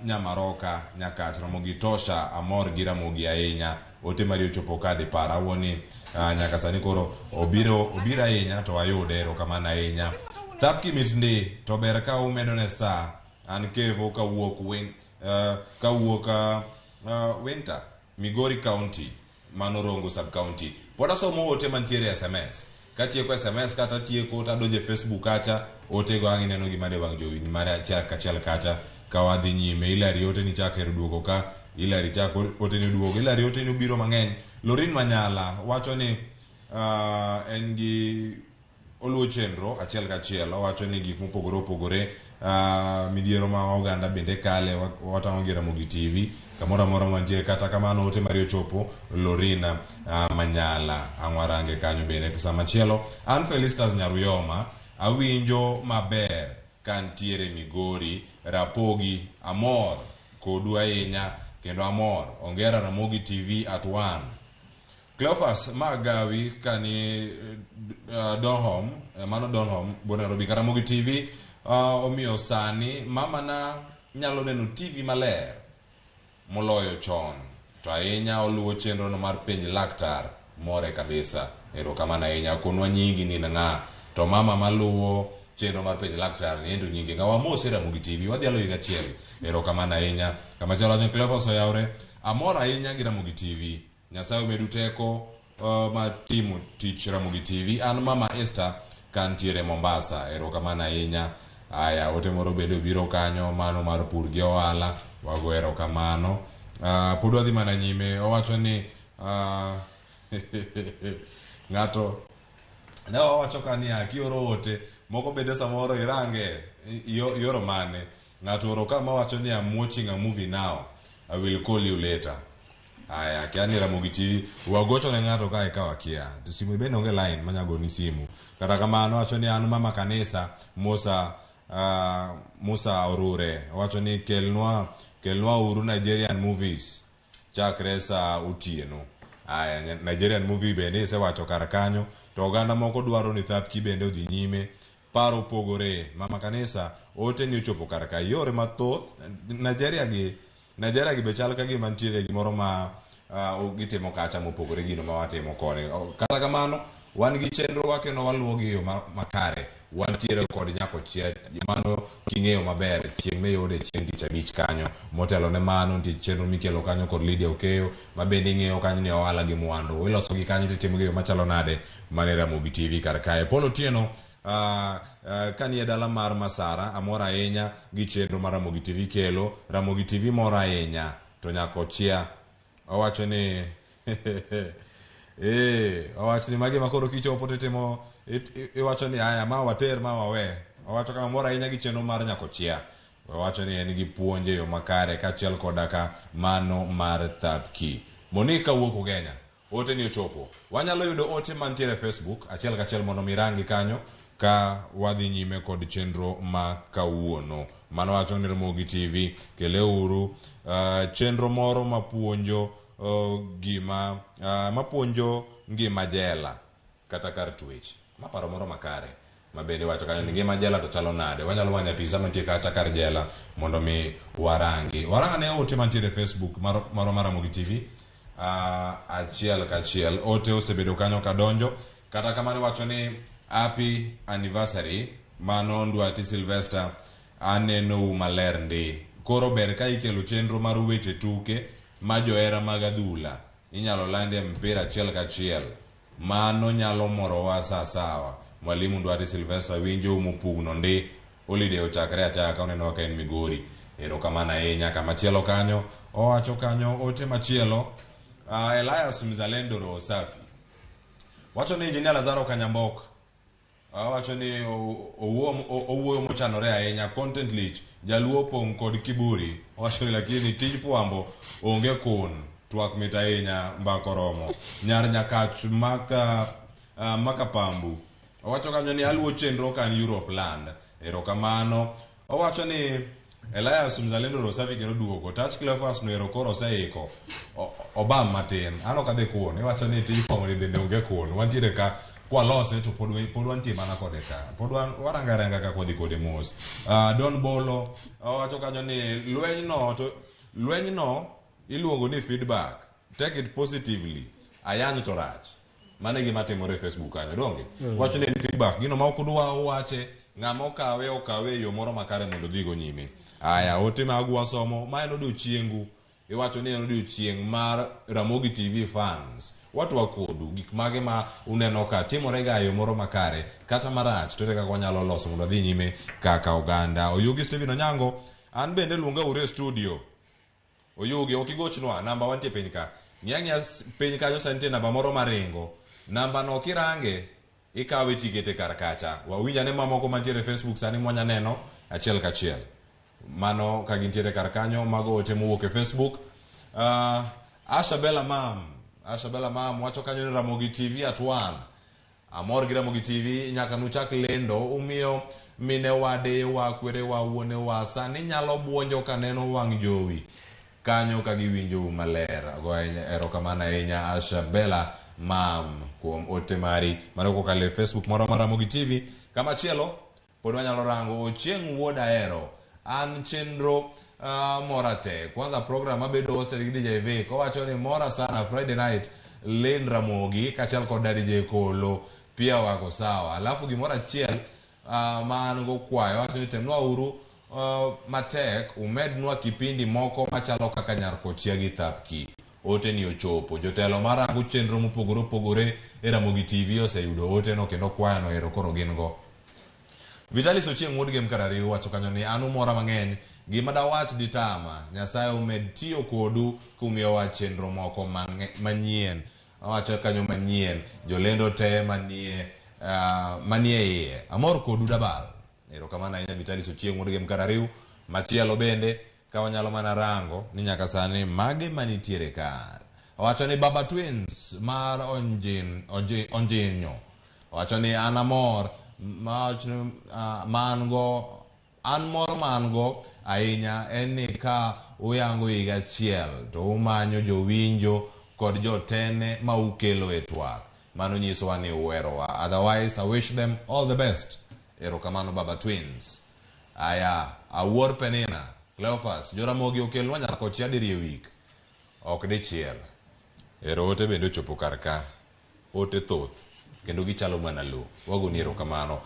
Speaker 10: Nyamaroka Nyakach Ramogi tosha amor gi Ramogi ahinya. Ote mari ochopo ka dipar awuoni nyaka sani koro obiro ahinya to wayude erokamano ahinya. Thapki mit ndi to ber ka umedo ne saa an Kevo kawuok Winter Migori County mano Rongo sub county. Pod asomo ote mantiere SMS. Katieko SMS kata tieko tadonjo e Facebook kacha otego ang' ineno gima de wang' jowi mare achiel kachiel kacha ka wadhi nyime. Hilary ote ni chak ero duogo ka Hilary chak ote ni duogo Hilary ote ni obiro mang'eny. Lorin Manyala wacho ni en gi oluwo chenro achiel kachiel owacho ni gik mopogore opogore midhiero ma oganda bende kale watang'o gi Ramogi TV kamoro amora mantie. Kata kamano ote mari ochopo Lorina Manyala ang' warange kanyo bende. Sama chielo an Felistas Nyaruyoma awinjo maber kantiere Migori Rapogi amor kodu ahinya kendo amor ongera Ramogi TV at 1. Cleophas Magawi kani Donholm mano Donholm bo Nairobi Ramogi TV omiyo sani mama na nyalo neno TV maler moloyo chon to ahinya oluwo chenro no mar penj laktar more kabisa. Erokamano ahinya konwa nyingi ni ng'a to mama maluwo chenro mar penj laktar ni endo nyinge ng'a wamose Ramogi TV wadhialo higa achiel. Erokamano ahinya. Kama chielo wacho Cleophas oyawre amor ahinya gi Ramogi TV. Nyasaye omedu teko mar timo tich Ramogi TV. An mama Esther kantiere Mombasa. Erokamano ahinya. Aya, ote moro bende obiro kanyo mano mar pur gi ohala wago erokamano. Pod wadhi mana nyime. Owacho ni ng'ato ne owacho ka niya kioro ote moko bende samoro irange ioro mane. Ng'ato oro kama wacho ni I'm watching a movie now I will call you later. Aya, kia ni Ramogi TV wagocho ne ng'ato kae ka wakia to simu bende onge line manyago ni simu. Kata kamano wacho ni an mama kanisa Musa Musa Orure wacho ni kelnwa uru Nigerian movies chakre sa otieno. Aya, Nigerian movie bende isewacho kar kanyo to oganda moko dwaro ni Thapki bende odhi nyime. Paro opogore. Mama kanisa ote ni ochopo kar ka yore mathoth Nigeria gi be chal ka gima nitiere gimoro ma gitimo kacha mopogore gino ma watimo koni. Kata kamano Wan gi chenro wa kendo waluwo gi e yo makare. Wantiere kod Nyakochiel, mano king'eyo maber chieng' miyude chieng' tich abich kanyo. Motelo ne mano nitie chenro mikelo kanyo kod Lydia Okeyo ma bende ing'eyo kanyo ni ohala gi mwandu. Iloso gi kanyo titimo gi e yo machalo nade mane Ramogi TV kar kae. Paul Otieno kanie dala mar Masara amor ahinya gi chenro mar Ramogi TV kelo. Ramogi TV mor ahinya to Nyakochia owacho ni ee owacho ni magi ma koro kichopo titimo iwacho ni aya ma water ma wawe. Owacho kama mor ahinya gi chenro mar Nyakochia. Owacho ni en gi puonj e yo makare kaachiel koda ka mano mar Thapki. Monica wuok Ugenya. Ote ni ochopo. Wanyalo yudo ote mantiere e Facebook achiel kachiel mondo mi rangi kanyo ka wadhi nyime kod chenro ma kawuono. Mano wacho ni Ramogi TV keleuru chenro moro mapuonjo gima mapuonjo ngima jela kata kar twech. Ma paro moro makare ma bende wacho kanyo ni ngima jela to chalo nade. Wanyalo manyo apisa mantie kacha kar jela mondo mi warangi. Warang ane ote mantiere e Facebook moro mar Ramogi TV. Achiel kachiel ote osebedo kanyo kadonjo. Kata kamano iwacho ni happy anniversary mano Ndwati Sylvester, anenou maler ndi. Koro ber ka ikelo chenro mar weche tuke ma johera mag adhula inyalo landie mpira achiel kachiel. Mano nyalo morowa sawasawa. Mwalimu Ndwati Sylvester winjo mopugno ndi. Holiday ochakre achaka oneno ka en Migori. Erokamano ahinya. Kamachielo kanyo owacho kanyo ote machielo Elias Mzalendo Roho Safi wacho ni Engineer Lazaro Kanyambok owacho ni owuoyo mochanore ahinya. Content lich jaluo opong' kod kiburi. Owacho ni lakini tij fwambo onge kun twak mit ahinya mbaka oromo. Nyar Nyakach maka pambu owacho kanyo ni aluwo chenro kan Europe land. Erokamano. Owacho ni Elias Mzalendo Rosafi kendo duogo. Touch Cleophas no ero koro oseiko. Obam matin. An ok adhi kuon. Iwacho ni tij fwambo ni bende onge kuon. Wantiere ka kwalose to pod wantie mana kode ka. Pod waranga aranga ka kwadhi kode mos. Don Bolo owacho kanyo ni lwenyno iluongo ni feedback. Take it positively. Ayany to rach. Mano e gima timore e Facebook kanyo, donge? Wacho ni en feedback. Gino ma ok udwa uwache, ng'ama okawe okawe e yo moro makare mondo odhigo nyime. Aya, ote magu wasomo, ma en odiochiengu. Iwacho ni en odiochieng' mar Ramogi TV fans. Watwa kodu, gik mage ma uneno ka timore ga e yo moro makare kata marach, to ere kaka wanyalo loso mondo wadhi nyime kaka oganda. Oyugi Stephen Onyango, an bende luonga uru e studio. Oyugi, ok igochnwa, namba wantie piny ka. Ng'i ang'iya piny kanyo sa nitie namba moro maringo. Namba no kirange, ikawe tikete kar kacha. Wawinj ane mamoko mantiere e Facebook sani mwanya neno achiel kachiel. Mano ka gintiere kar kanyo, mago ote mowuok e Facebook. Asha Bella Mam, Asha Bella Mam wacho kanyo ni Ramogi TV at 1. Amor gi Ramogi TV nyaka nuchak lendo umiyo mine wa, deyewa, kwerewa, wuonewa sani nyalo buonjo kaneno wang' jowi kanyo ka giwinjou maler. Ago ahinya erokamano ahinya Asha Bella Mam kuom ote mari mano kokalo e Facebook moro mar Ramogi TV. Kamachielo pod wanyalo rango Ochieng' Wuod Ahero. An chenro mora te. Kwanza program mabedo hosted gi DJ Vic. Owacho ni mora sana Friday night Lynn Ramogi kaachiel kod Daddy J Kolo pia wako sawa. Alafu gimoro achiel ma an go kwayo owacho ni temnwa uru matek umednwa kipindi moko machalo kaka Nyar Kochia gi Thapki. Ote ni ochopo. Jotelo marango chenro mopogore opogore e Ramogi TV oseyudo ote no kendo kwayo no ero koro gin go. Vitalis Ochieng' wuod Gem Karariu wacho kanyo ni an umora mang'eny, gima dawach ditama, Nyasaye omed tiyo kodu kumiyowa chenro moko manyien. Owacho kanyo manyien, jolendo te manie iye. Amor kodu dabal. Erokamano ahinya Vitalis Ochieng' wuod Gem Karariu. Machielo bende ka wanyalo mana rango ni nyaka sani mage manitiere kar. Owacho ni Baba Twins mar Onjinyo. Owacho ni an amor ma an go an moro ma an go ahinya en ni ka uyango higa achiel to umanyo jowinjo kod jotene ma ukelo e twak. Mano nyisowa ni uherowa. Otherwise, I wish them all the best. Erokamano Baba Twins. Aya, Awuor Penina, Cleophas, Joramogi okelnwa Nyakochia diriyo e wik. Ok dichiel. Ero ote bende ochopo kar ka. Ote thoth. Kendo gichalo mana lo. Wagoni erokamano.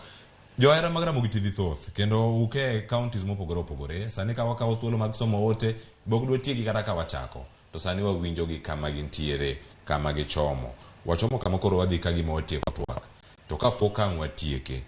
Speaker 10: Johera mag Ramogi TV thoth kendo uke counties mopogore opogore. Sani ka wakawo thuolo mag somo ote, bok dwa tieki kata ka wachako. To sani wawinjo gi kama gintiere, kama gichomo. Wachomo kama koro wadhi ka gima watieko twak. To kapok ang' watieke,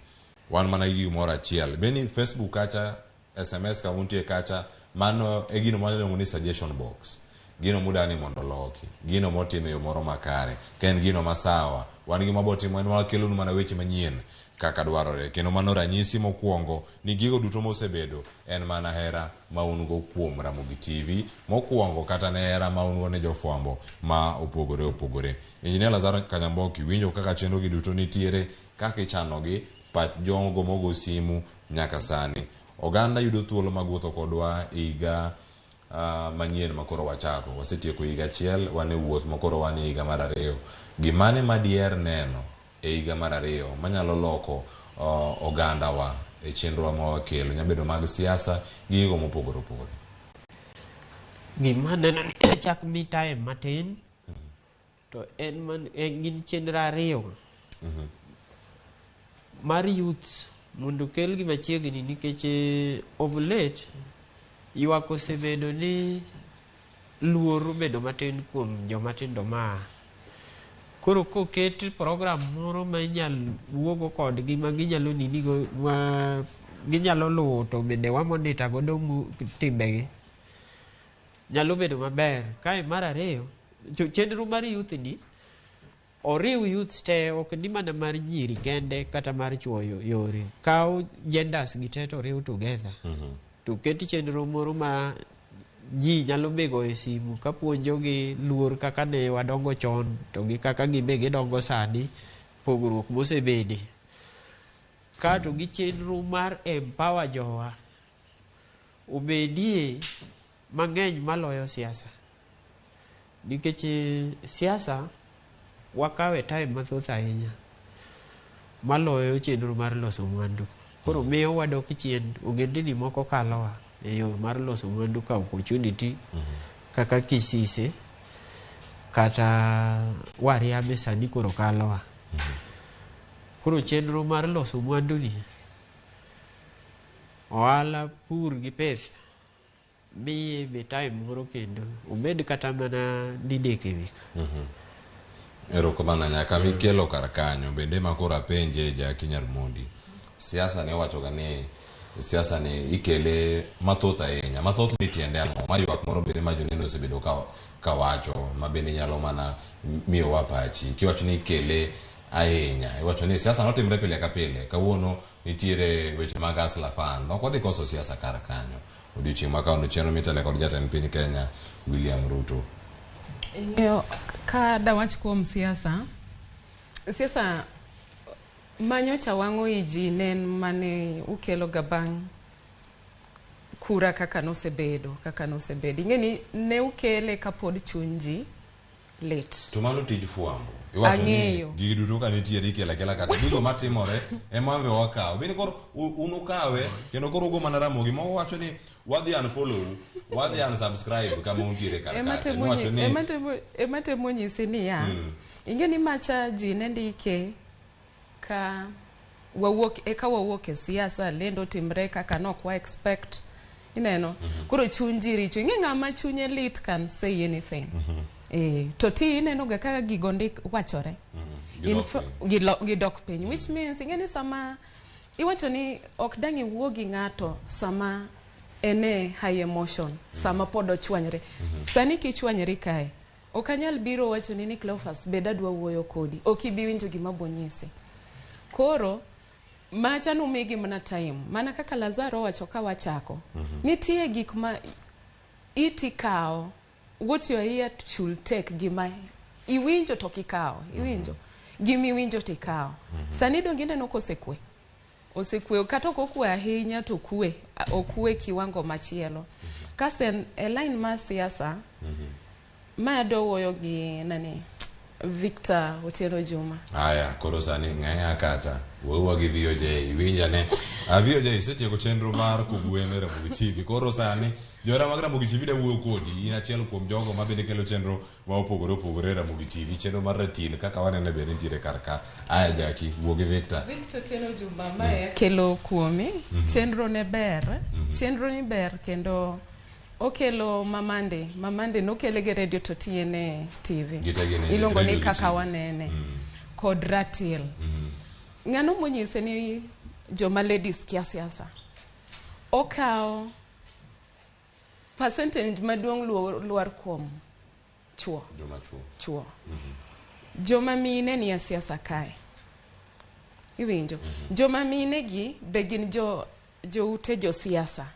Speaker 10: wan mana gi gimoro achiel. Beni Facebook kacha, SMS kama untie kacha, mano e gino ma ni suggestion box. Gino mudani mondo oloki, gino motim e yo moro makare, ka en gino masawa, wan gima wabotimo en wakelonu mana weche manyien kaka dwarore. Kendo mano ranyisi mokwongo ni gigo duto mosebedo en mana hera ma un go kuom Ramogi TV mokwongo kata ne hera ma un go ne jofwambo ma opogore opogore. Engineer Lazaro Kanyamboki winjo kaka chenro gi duto nitiere, kaka ichanogi, pach jogo mogo simu nyaka sani. Oganda yudo thuolo mag wuotho kodwa higa manyien ma koro wachako. Wasetieko higa achiel, wan e wuoth ma koro wan e higa mar ariyo. Gimane ma diher neno e higa mar ariyo manyalo loko ogandawa e chenro ma wakelo, nyalo bedo mag siasa gi gigo mopogore opogore.
Speaker 1: Gima aneno ni chak mi time matin to en man en gin chenro ariyo mar youths mondo okelgi machiegni nikech of late ywak osebedo ni luor obedo matin kuom joma tindo maa. Koro koket program moro ma inyal wuogo kodgi ma ginyalo ninigo ma ginyalo luwo to bende wa monitor godo timbegi nyalo bedo maber. Kae mar ariyo, chenro mar youth ni oriw youths te ok ni mana mar nyiri kende kata mar chuo yore. Kaw genders gi te to riw together. To ket chenro moro ma ji nyalo bego e simu kapuonjogi luor kaka ne wadongo chon to gi kaka gibe gidongo sani, pogruok mosebede. Kato gi chenro mar empower jowa obedie mang'eny maloyo siasa. Nikech siasa wakawe time mathoth ahinya maloyo chenro mar loso mwandu. Koro miyo wadok chien, ogendini moko kalowa e yo mar loso mwandu ka opportunity kaka Kisise kata Wariabe sani koro kalowa. Koro chenro mar loso mwandu ni, ohala, pur gi pith, miye be time moro kendo obed kata mana didek e wik.
Speaker 10: Erokamano nyaka mikelo kar kanyo bende ma koro apenje Jaki Nyarmondi. Siasa ne wachoga ni siasa ni ikele mathoth ahinya. Mathoth ni tiende ang'o? Ma ywak moro bende ma joneno osebedo ka wacho ma bende nyalo mana miyowa pachi. Kiwacho ni ikele ahinya, iwacho ni siasa notimre pile ka pile. Kawuono nitiere weche mag Hustler Fund. Ok wadhi koso siasa kar kanyo. Odiochieng' ma kawuono chenro mitele kod jatend piny Kenya William Ruto.
Speaker 2: Ing'eyo ka dawach kuom siasa, siasa manyocha wang'o i ji ne en mane ukelo ga bang' kura kaka nosebedo, kaka nosebedo. Ing'e ni ne ukele kapod chuny ji lit.
Speaker 10: To mano tij fwambo. Iwacho ni
Speaker 2: Ang'eyo.
Speaker 10: gigi duto ka nitiere ikelo akela kata gigo matimore ema be wakawo. Bende koro un ukawe kendo koro ugo mana Ramogi moko wacho ni wadhi unfollow, wadhi unsubscribe kama untiere kar
Speaker 2: Ema
Speaker 10: kacha.
Speaker 2: temo
Speaker 10: Niwacho ni
Speaker 2: ema temo nyisi niya, ing'e ni macha ji ne ndike ka wawuok eka wawuok e siasa lendo timre kaka nok wa expect ineno. Koro chuny ji richo, ing'e ng'ama chunye lit can say anything. To ti ineno ga kaka gigo ndik wachore.
Speaker 10: Gidok piny.
Speaker 2: Gidok piny, which means ing'e ni sama iwacho ni ok dang' iwuo gi ng'ato sama en e high emotion, sama pod ochwanyre. Sani kichwanyri kae, ok anyal biro wacho ni Cleophas bed adwa wuoyo kodi, ok ibi winjo gima bonyisi. Koro macha numigi mana time, mana kaka Lazaro owacho ka wachako. Nitie gik ma iti kawo, what your ear should take, gima iwinjo to kikawo, iwinjo. Gima iwinjo to ikawo. Sani donge ineno kosekwe? Osekwe, kata ok okwe ahinya to okwe, okwe kiwango machielo. Kasto e line mar siasa, ma adwa wuoyo gi nani, Victor Otieno Juma.
Speaker 10: Aya, koro sani ng'eya kacha. Wewa gi VOJ, iwinja ne. A VOJ isetieko chenro mar kogwen e Ramogi TV. Koro sani johera mag Ramogi TV da wuoyo kodi. In achiel kuom jogo ma bende kelo chenro ma opogore opogore e Ramogi TV. Chenro mar ratil kaka wanene bende nitiere kar ka. Aya Jaki, wuo gi Victor.
Speaker 2: Victor Otieno Juma mae kelo kuomi. Chenro ne ber. Chenro ni ber kendo okelo mamande. Mamande nokele gi radio to tiene TV.
Speaker 10: Gite gin e
Speaker 2: Iluongo ni
Speaker 10: radio gi
Speaker 2: kaka
Speaker 10: TV.
Speaker 2: wanene. Kod ratil. Ng'ano monyise ni joma ladies kia siasa? Okawo percentage maduong' lwar kuom chuo.
Speaker 10: Joma chuo.
Speaker 2: Chuo. Joma mine ni e siasa kae. Iwinjo? Joma mine gi be gin jo joute josiasa.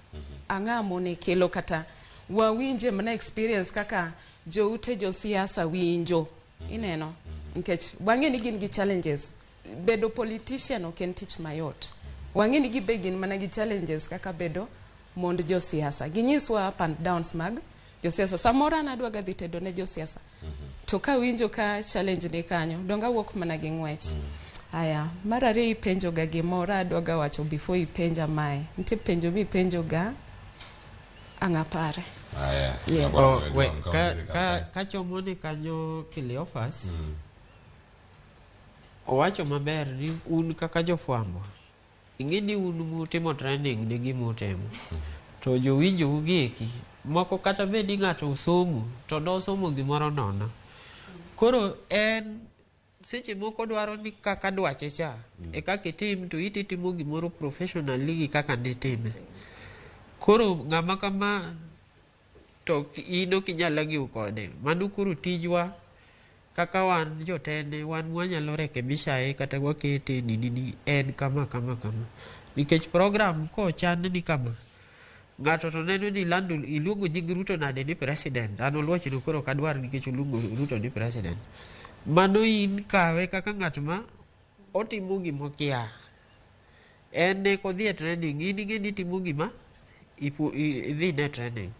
Speaker 2: Ang'a mone kelo kata wawinje mana experience kaka joute josiasa winjo. Ineno? Nikech wang'e ni gin gi challenges. Bedo politician ok en tich mayot. Wang'e ni gibe gin mana gi challenges kaka bedo mond josiasa. Ginyiswa up and downs mag josiasa. Samoro an adwa ga dhi tedo ne josiasa. To kawinjo ka challenge ni kanyo, donge awuok mana gi ng'wech. Aya, mar ariyo ipenjo ga gimoro adwa ga wacho before ipenja mae. Nitie penjo mipenjo ga ang' apare.
Speaker 10: Aya.
Speaker 2: Yes.
Speaker 1: Oh, we, ka chomo ni kanyo Cleophas, owacho maber ni un kaka jofwambo ing'e ni un mutimo training ne gima utimo to jowinjou gi eki moko kata bed ni ng'ato osomo to nosomo gimoro nono koro en seche moko dwaro ni kaka dwache cha e kaka itim to iti timo gimoro professionally gi kaka nitime koro ng'ama kama to in ok inyal argue kode mano koro tijwa kaka wan jotende wan mwanyalo rekebishae kata wakete nini ni en kama kama kama nikech program kochan ni kama ng'ato to neno ni lando iluongo nying Ruto nade ni president an oluochno koro ok adwar nikech oluongo Ruto ni president mano in kawe kaka ng'at ma otimo gimokia en ne kodhi e training in ing'e ni itimo gima idhi ne training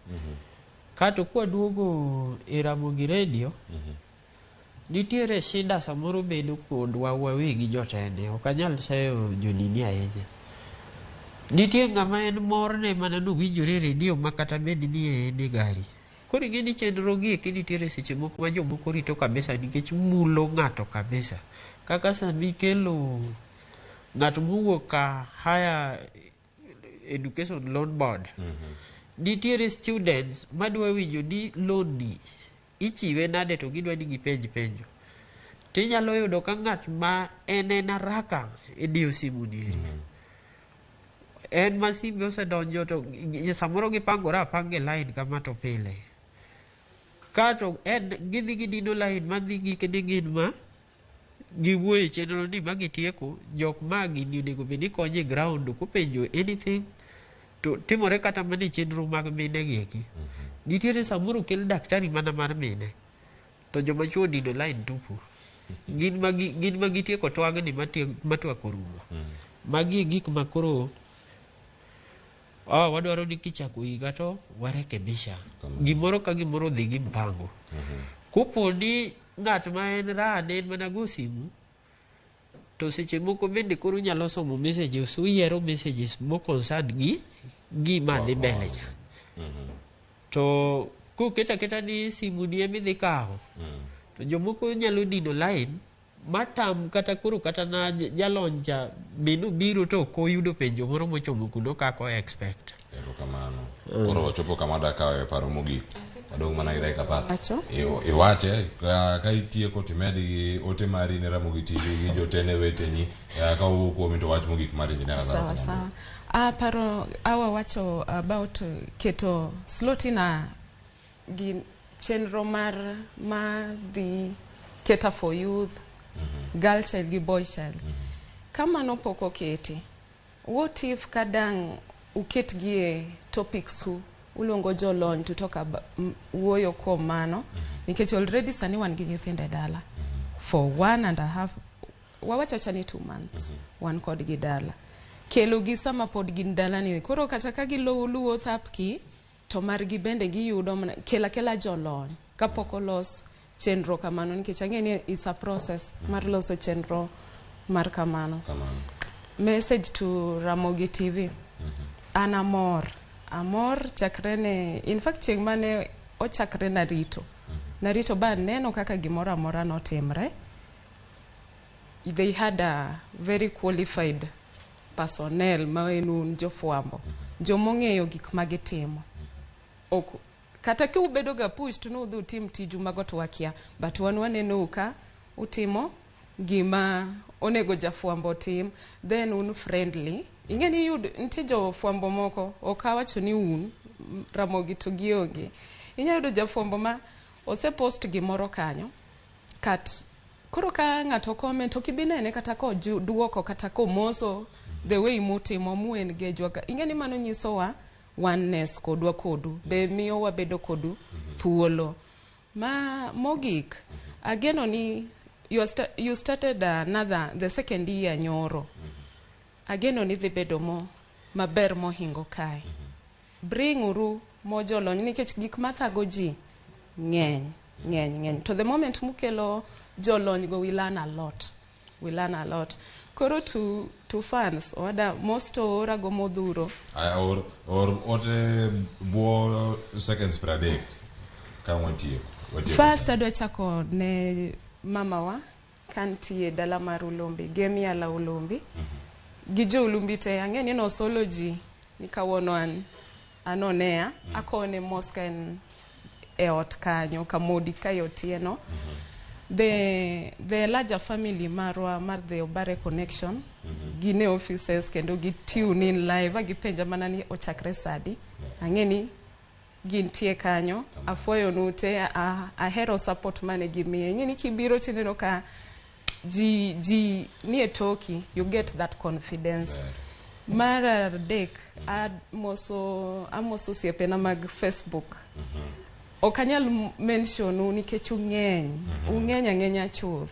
Speaker 1: kato kwaduogo e Ramogi Radio nitiere shida samoro bedo kodwa wawegi jotende ok anyal seyo jonini ahinya nitie ng'ama en morne mana nowinjore e redio ma kata bed ni en e gari koro ing'e ni chenro gi eki nitiere seche moko ma jomoko rito kabisa nikech mulo ng'ato kabisa kaka sami kelo ng'at mowuok ka higher education loan board nitiere students madwa winjo ni loan ni ichiwe nade to gidwa ni gipenj penjo tinyalo yudo ka ng'at ma en haraka e diyo simu ni eri en ma simbe osedonjo to samoro gipangore apanga e line kama to pile kato en gidhi gidino line madhi gikne gin ma giwuoye e chenro ni ma gitieko jok ma gini onego bed ni konyo e ground kopenjo anything to timore kata mana e chenro mag mine gi eki nitiere samoro kel daktari mana mar mine to joma chuo odino line tupu gin ma gin ma gitieko twagni ma twak orumo magi e gik ma koro wadwaro ni kichako higa to warekebisha gimoro ka gimoro dhi gi mpango kopo ni ng'at ma en raha ne en mana go simu to seche moko bende koro nyalo somo messages uyiero messages mo concern gi gima dhi mbele cha to koket aketa ni simu ni emidhi kawo to jomoko nyalo dino line matam kata koro kata na jalony cha be nobiro to ok oyudo penjo moro mochomo kuno kaka o expect
Speaker 10: Erokamano. Koro wachopo kama dakawe paro mogik. Wadong' mana gi dakika 10.
Speaker 2: Wacho?
Speaker 10: Iwache ka itieko timed gi ote mari ne Ramogi TV gi jotene weteni ka owuok kuomi to wach mogik mar Engineer Lazaro
Speaker 2: Sawa
Speaker 10: Kanyambo.
Speaker 2: sawa. Paro awa wacho about keto slot ina gi chenro mar ma dhi cater for youth, girl child gi boy child. Ka mano pok oketi, what if kadang uket gi e topics u uluongo jolony to talk about wuoyo kuom mano nikech already sani wan gi nyithindo e dala for 1.5 wawacho acha ni 2 months wan kodgi dala kelo gi sama pod gin dala ni koro kata ka giluwo thapki to margi bende giyudo mana kela kela jolony kapok olos chenro kamano nikech ang'e ni is a process mar loso chenro mar kamano.
Speaker 10: Kamano.
Speaker 2: Message to Ramogi TV. An amor. Amor chakre ne in fact chieng' mane ochakre narito. Narito ba neno kaka gimoro amora notimre. They had a very qualified personnel ma en un jofwambo. Jomong'eyo gik ma gitimo. Ok kata ka ubedo ga pushed ni udhi utim tiju mago to wakia but wan wanenou ka utimo gima onego jafwambo otim then un friendly ing'e ni yud nitie jofwambo moko ok awacho ni un Ramogi to gionge inya yudo jafwambo ma osepost gimoro kanyo kat koro ka ng'ato comment ok ibi nene kata koduoko kata komoso the way mutimo mu engage ka ing'e ni mano nyisowa oneness kodwa kodu be miyo wabedo kodu thuolo ma mogik ageno ni you started another the second year nyoro ageno ni dhi bedo mo maber mohingo kae bring uru mo jolony nikech gik mathago ji ng'eny ng'eny ng'eny to the moment mukelo jolony go we learn a lot we learn a lot koro to fans owada mos to oora go modhuro.
Speaker 10: Aya, or ote bwo seconds 30 ka watieko. Watieko.
Speaker 2: First adwa chako ne mamawa kantie dala mar Ulumbi, Gemiala Ulumbi. Gi jo Ulumbi te ang'e ni nosolo ji ni kawuono an anonea akone mos ka en e ot kanyo kamodi kae otieno. The larger family marwa mar the Obare Connection gin e offices kendo gi tune in live agipenja mana ni ochakre sadi ang'e ni gintie kanyo afwayo nu te ahero support mane gimiya ing'e ni kibiro tineno ka ji nie toki you get that confidence mar adek amoso osiepena mag Facebook ok anyal mention u nikech ung'eny ung'eny ang'enya chuth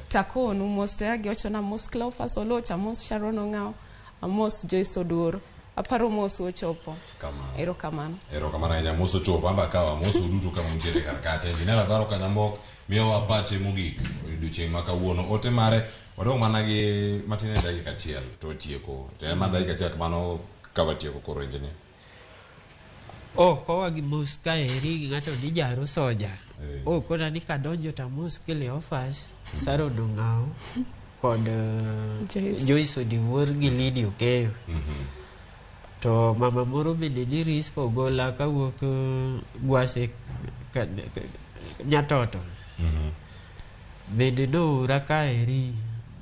Speaker 2: takonu mos te agiwachona amos Cleophas Oloch amos Sharon Ong'aw amos Joyce Oduor aparo mos ochopo
Speaker 10: Kamano.
Speaker 2: erokamano.
Speaker 10: Erokamano ahinya mos ochopo amba kawa mos duto kama untiere kar kacha. Engineer Lazaro Kanyambok miyowa pache mogik odiochieng' ma kawuono. Ote mare wadong' mana gi matin e dakika achiel to watieko. To en mana dakika achiel kamano ka watieko koro engineer.
Speaker 1: Oh, kowa gi mos kaeri gi ng'ato ni jaro soja. Oh, kona ni kadonjo to amos Cleophas, Sharon Ong'aw kod
Speaker 2: Joyce.
Speaker 1: Joyce Odiwuor gi Lydia Okeyo. To mama moro bende ni Rispo Ogola kawuok Gwase Nyatoto. Bende noora kaeri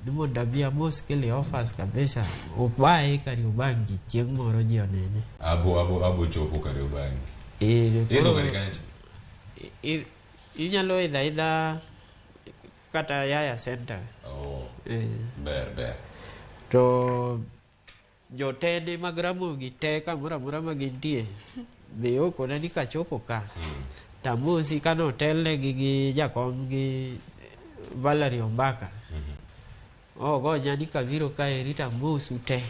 Speaker 1: ni mondo abi amos Cleophas kabisa. Obaye Kariobangi chieng' moro ji onene.
Speaker 10: Abo chopo Kariobangi.
Speaker 1: Eh,
Speaker 10: Idho
Speaker 1: koro
Speaker 10: gari kanyo cha?
Speaker 1: Inyalo idho aidha kata Yaya Center.
Speaker 10: Oh.
Speaker 1: Eh.
Speaker 10: Ber ber.
Speaker 1: To jotende mag Ramogi te kamoro amora ma gintie be okona ni kachopo ka tamosi kanotelnegi gi jakom gi Valerie Ombaka ogonya ni kabiro kaeri tamosu te.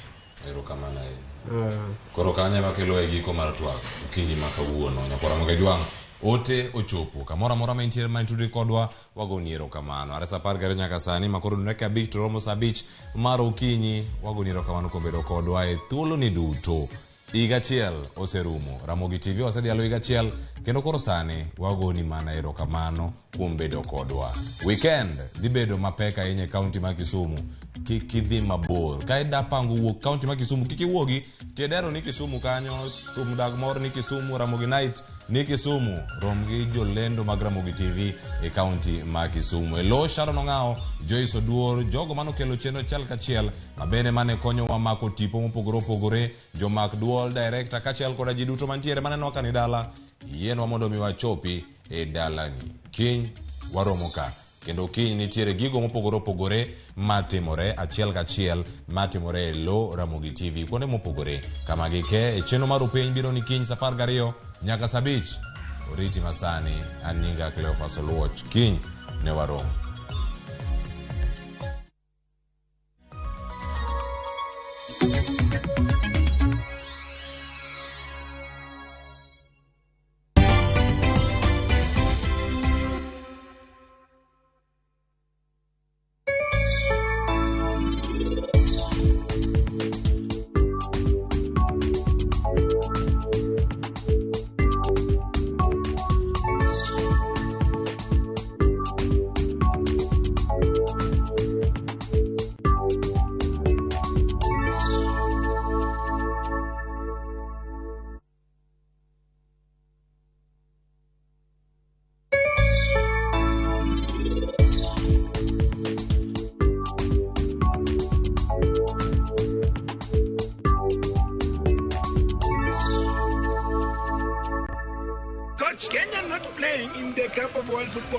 Speaker 10: Erokamano ahinya. Koro kanyo ema kelo e giko mar twak okinyi ma kawuono. Nyakwar Ramogi Ajwang' ote ochopo kamoro amora ma intiere ma itudri kodwa wagoni erokamano. Are sa 12 nyaka sani ma koro dakika 5 to romo sa 5 mar okinyi wagoni erokamano kuom bedo kodwa e thuoloni duto. Higa achiel oserumo. Ramogi TV wasedhialo higa achiel kendo koro sani wagoni mana erokamano kuom bedo kodwa. Weekend dhi bedo mapek ahinya e kaunti ma Kisumu. Kik idhi mabor. Ka ida pango wuok kaunti ma Kisumu kik iwuogi. Tie dero ni Kisumu kanyo, thum dag mor ni Kisumu, Ramogi Night ni Kisumu. Rom gi jolendo mag Ramogi TV e kaunti ma Kisumu. E lo Sharon Ong'aw, Joyce Oduor, jogo manokelo chenro achiel kachiel mabende mane konyowa mako tipo mopogore opogore, jomak duol, director kaachiel koda ji duto mantiere maneno ka ni dala, yienwa mondo mi wachopi e dalani. Kiny waromo ka. Kendo kiny nitiere gigo mopogore opogore matimore achiel kachiel matimore e lo Ramogi TV kuonde mopogore kama gike e chenro mar upiny biro ni kiny sa 12 nyaka sa 5. Oriti masani an nyinga Cleophas Oluoch. Kiny ne warom.
Speaker 5: playing in the Cup of World Football.